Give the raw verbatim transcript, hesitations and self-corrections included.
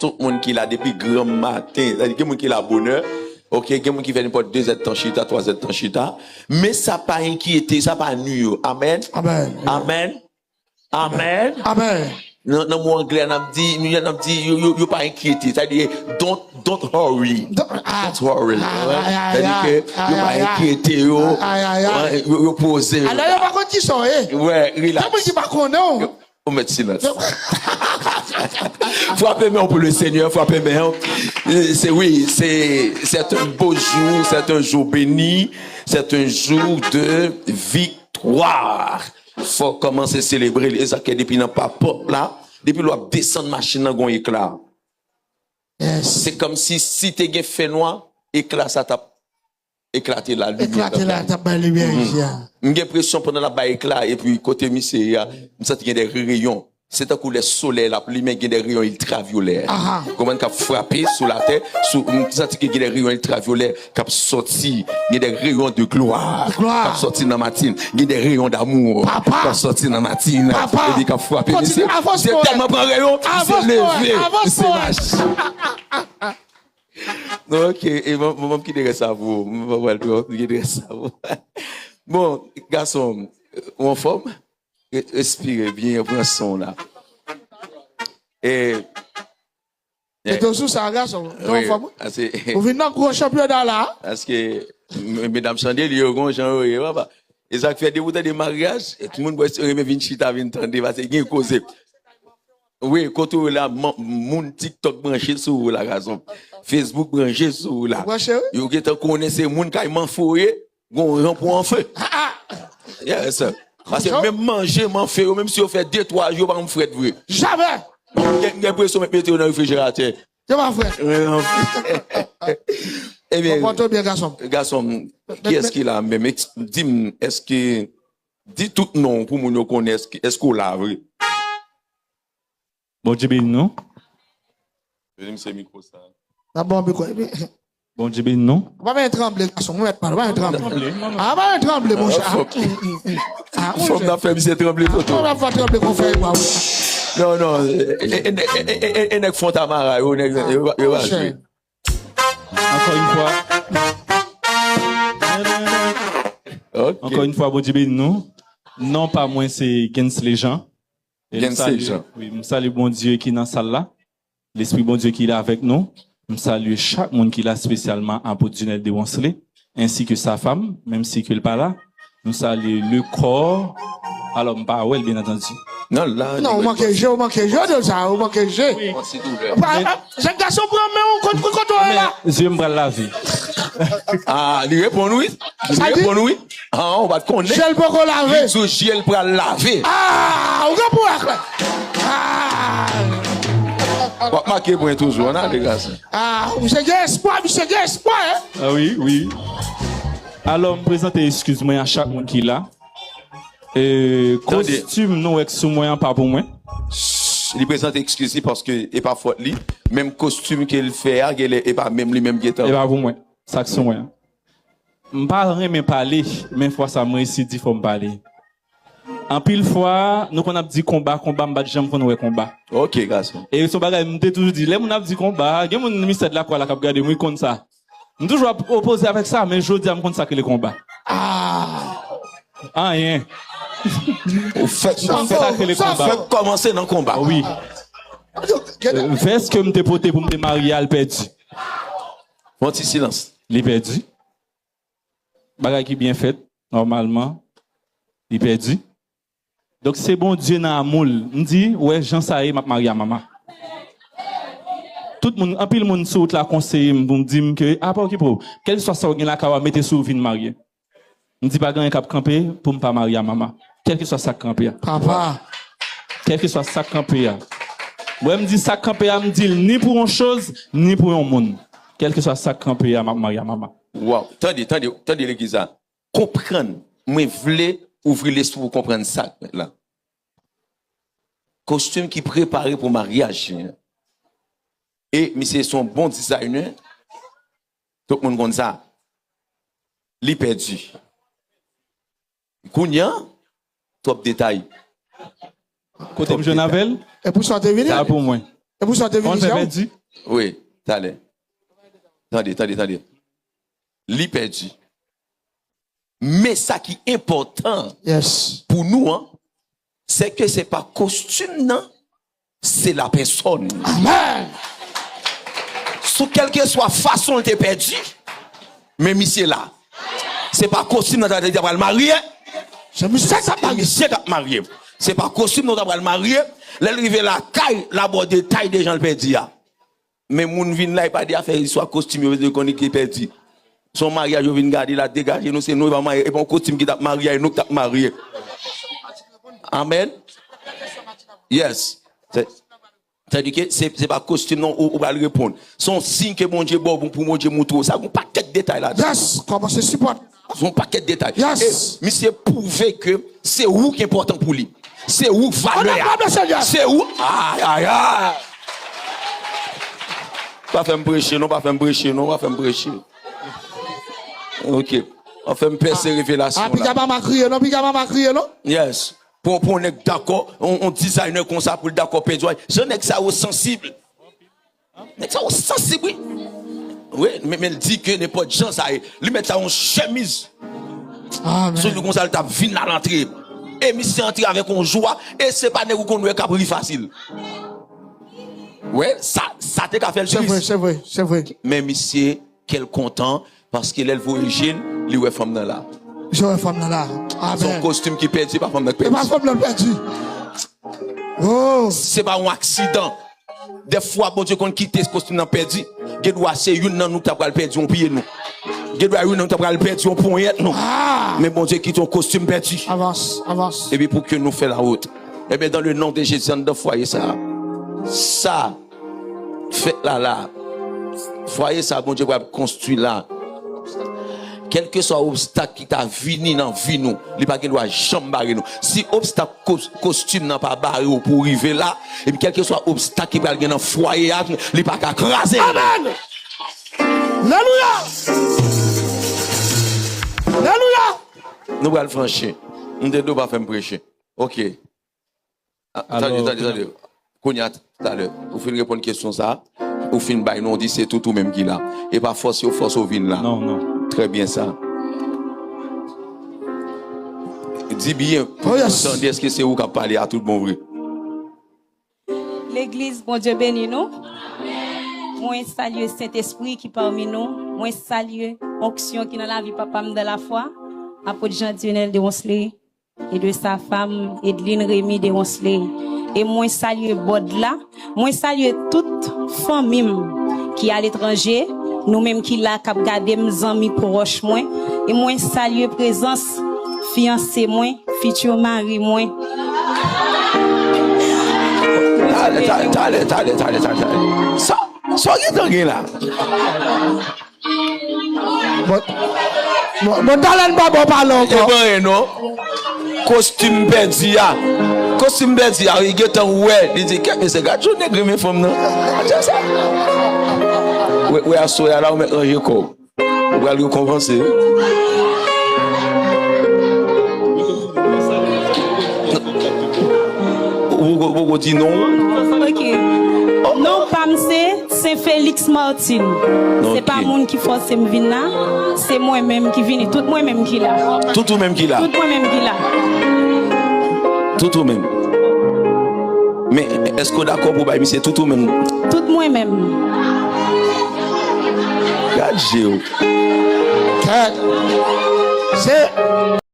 tout moun ki la depi granm maten. Sa di, gen moun ki la bonè. Ok, gen moun ki fè nenpòt de zè tan chita, twa zè tan chita. Men sa pa enkyete, sa pa nwi yo. Amèn. Amèn. Amèn. Amèn. Amèn. Nan, nan mo anglè, n ap di, n ap di, yo, yo, yo pa enkyete. Sa di, don't, don't hurry. Don't, ah, don't hurry. Ah, ah, ah, sa di ah, ke ah, yo pa ah, ah, enkyete yo. Ah, ah, ah, ah. Yo, yo poze yo. Alò, yo pa konn ki sa w ye. Wè, relax. Gen moun ki pa konnen w. Ou met silans. Frape men w pou le Seigneur, frape men w. Se, wi, se, c'est un beau jour, c'est un jour béni, c'est un jour de victoire. Fò w kòmanse selebre l. E sa k fè depi nan papòt la, depi lè w ap desann machin nan, gon ekla. Yes. Se kòmsi si te gen fènwa, ekla sa t ap eklate la, limyè. Eklate la, t ap bay limyè isi a. M gen enpresyon pandan l ap bay ekla, epi kote misye ye a, m santi gen de reyon. Se tankou lè solèy la ap limen, gen de reyon iltravyolè. Aha. Ou konprann, k ap frape sou latè, sou, m santi ke gen de reyon iltravyolè k ap sòti, gen de reyon de glwa k ap sòti nan matin, gen de reyon damou k ap sòti nan matin, epi k ap frape. Kontinye, avans, misye tèlman pran reyon, misye leve, misye mache. Ok, e bon, bon, m ap kite rès sa pou ou. M pa pral twò, m kite rès sa pou ou. Bon, gason, ou anfòm? Re-, respire byen, pran san w la. E, e, mete w sou sa, gason. Ou anfòm, wi? Ou vin nan gwo chanpyona la. Paske, m-, medam Chandelier yo, gon jan yo ye, papa. E sa k fè, depi w tande maryaj, e tout moun prèske renmen vin chita, vin tande, paske gen koze. Wi, kote w la, moun TikTok branche sou ou la, gason. Facebook branche sou ou la. Branche, wi. Yo gentan konnen se moun kay manfe w ye, gon jan pou anfe. Ah, ah. Yes. Paske menm manje manfe yo, menm si yo fè de, twa jou, yo pa konn frèt vre. Jamè. Gen, gen enpresyon mèt mete yo nan refrijeratè. Yo pa frèt. Wi, anfe. Ebyen, konpòte w byen, gason. Gason, kiyès ki la menm? Di m, èske, di tout non w pou moun yo konnen èske, èske w la vre. Bondye beni nou. Beni m se mikwo sa. N ap ba w mikwo. Bondye beni nou. Ou pa bezwen tranble, gason. Ou mèt pale, ou pa bezwen tranble. Ah, pa bezwen tranble, monchè. Ah, monchè. Fòm nan fè misye tranble, tonton. Fòm nan fè tranble, konfè, bwa. Non, non. E, e, e nèg Fontamara yo, nèg, yo, yo pa jwe. Ankò yon fwa. Ok. Ankò yon fwa, Bondye beni nou. Non pa mwen, se Gensley Jean. E m salye, wi, m salye Bondye ki nan sal la. Lespri Bondye ki la avèk nou. M salye chak moun ki la, espesyalman Apot Junel Deroncelet, ensi ke sa fam, menm si ke l pa la. M salye le kò. Alò, m pa wè l, byen antandi. Non, la, non, ou manke je, ou manke je de sa, ou manke je. Wi. Jèn gason, pran men w, kot, kot, kot w la? Men, zye m pral lave. Ah, li reponn wi. Li reponn wi. Ah, ou pa t konnen. Je l poko lave. Li di w je l pral lave. Ah, ou gen pou wè klè. Ah. W ap make pwen toujou, ann ale, gason. Ah, misye gen espwa, misye gen espwa, hein? Ah wi, wi. Alò, m prezante eskiz mwen a chak moun ki la. E, kostim nou wè k sou mwen an pa pou mwen. Li prezante eskiz li paske e pa fòt li. Menm kostim ke l fè a, genlè e pa menm li menm gentan. E pa pou mwen. Sa k sou mwen an. M pa renmen pale, men fwa sa m resi di fò m pale. Anpil fwa, nou konn ap di konba, konba, m pa t janm konn wè konba. Ok, gason. E se yon bagay m te toujou di, lè moun ap di konba, gen moun Mistè de la Croix la k ap gade m, wi, konn sa. M toujou ap opoze avèk sa, men jodi a m konn sa k rele konba. Ah! Anyen. Ou fèk, m konn sa k rele konba. Ou fèk kòmanse nan konba. Wi. Vès ke m te pote pou m te marye a, l pèdi. Fè yon ti silans. Li pèdi. Bagay ki byen fèt, nòmalman, li pèdi. Donk, se Bondye nan amou l. M di, ou wè jan sa ye, m ap marye a Mama. Tout moun, anpil moun sou wout la konseye m pou m di m ke, a, pa okipe w. Kèlkeswa sa w gen lakay w a, mete sou ou vin marye. M di, pa gen anyen k ap kanpe pou m pa marye a Mama. Kèlkeswa sa k kanpe a. Papa. Kèlkeswa sa k kanpe a. Mwen, m di sa k kanpe a, m di l ni pou yon choz, ni pou yon moun. Kèlkeswa sa k kanpe a, m ap marye a Mama. Waw. Tande, tande, tande legliz la. Konprann. Mwen vle ouvri lespri w konprann sa la. Kostim ki prepare pou maryaj. E misye se yon bon designer. Tout moun konn sa. Li pèdi. Kounye a, twòp detay. Kote m jwenn avè l? E pou sa w te vini? Sa pou mwen. Se pou sa w te vini, Jean? Wi, talè. Tande, tande, tande. Li pèdi. Men sa ki enpòtan Yes. pou nou an, se ke se pa kostim nan, se lapèsòn. Amèn. Sou kèlkeswa fason l te pèdi, men misye la. Se pa kostim nan ta, ta pral marye. Se misye k ap Se marye. misye k ap marye. Se pa kostim nan ta pral marye. Lè l rive lakay, l abòde tay de jan l pèdi a. Men moun vin la, e pa de afè istwa kostim yo vle konnen ki pèdi. Se yon maryaj yo vin gade la, degaje nou, se nou, e pa marye, e pa yon kostim ki t ap marye, e nou k t ap marye. Amèn. Yes. Se, sa di ke se, se pa kostim non, ou, ou pral reponn. Se yon siy ke Bondye ba w pou, pou Bondye moutre w sa. Gon pakèt detay ladan. Yes, kòmanse sipòt. Yon pakèt detay. Yes. E misye pwouve ke se ou ki enpòtan pou li. Se ou k valè a. Honorable Seigneur. Se ou. Ay, ay, ay. Pa fè m preche, non, pa fè m preche, non, pa fè m preche. Ok. An fè m pèse revelasyon la. Ah, piga mama kriye, non, piga mama kriye, non. Yes. Pou, pou yon nèg dakò, yon, yon designer konsa pou l dakò pèdi w. Jan nèg sa yo sansib. Nèg sa yo sansib, wi. Wi, men, men l di ke nenpòt jan sa ye. Li met sa yon chemiz. Amèn. Sou li konsa, li t ap vin al antre. E misye antre avèk yon jwa. E se pa nèg ou konn wè k ap ri fasil. Wi, sa, sa te ka fè l tris. Se vre, se vre, se vre. Men misye, kè l kontan, paske lè l voye je l, li wè fanm nan la. Li wè fanm nan la. Amèn. Se yon kostim ki pèdi, se pa fanm nan k pèdi. Se pa fanm nan k pèdi. Oh. Se pa yon aksidan. Dèfwa, Bondye konn kite kostim nan pèdi. Gen dwa se youn nan nou k ta pral pèdi yon pye nou. Gen dwa youn nan nou ta pral pèdi yon ponyèt nou. Ah. Men Bondye kite yon kostim pèdi. Avans, avans. Epi pou ke nou fè lawot. Ebyen, dans le nom de Jésus, anndan fwaye sa, sa fèt la la, fwaye sa Bondye pral konstwi la, kèlkeswa obstak ki ta vini nan vi nou, li pa gen dwa janm bare nou. Si obstak kos-, kostim nan pa bare w pou w rive la, epi kèlkeswa obstak ki pral gen nan fwaye a, li pa ka kraze l. Amèn! Alelouya! Alelouya! Nou pral franchi. M te di w pa fè m preche. Ok. Ah, tande, tande, tande. Kounye a, talè, ou fin reponn kesyon sa, ou fin bay non, ou di se tout ou menm ki la. E pa fòse yo fòse w vin la. Non, non. Trè byen sa. Di byen, pou nou tande, èske se ou k ap pale a tout bon vre? Legliz, Bondye beni nou. Mwen salye Sentespri ki pami nou. Mwen salye onksyon ki nan lavi papa m dans la foi, Apot Jean Dionel de Roncelet. E de sa fam, Edline Remy de Roncelet. E mwen salye bòd la. Mwen salye tout fanmi m ki aletranje, nou menm ki la k ap gade m, zanmi pwòch mwen. E mwen salye prezans fiyanse mwen, fiti mari mwen. Talè, talè, talè, talè, talè, talè, talè. Sa, sa w gentan gen la? Bon, bon, bon, talè n pa bon pale ankò. E pa anyen non. Kostim pèdi a. Kostim pèdi a, wi, gentan wè. Li di, "Kèt mesye, gad jan nèg renmen fanm nan." Gad jan sa. Wè, wè, aswè a la, ou mèt ranje kò w. Ou pral rekonpanse. Ou poko, poko di non. Ok. Non pa m se Saint Félix Martin. Se pa moun ki fòse m vin la. Se mwen menm ki vini. Tout mwen menm ki la. Tout ou menm ki la. Tout mwen menm ki la. Tout ou menm. Men, èske w dakò pou bay misye tout ou menm? Tout mwen menm. Gad je w. Kèt. Se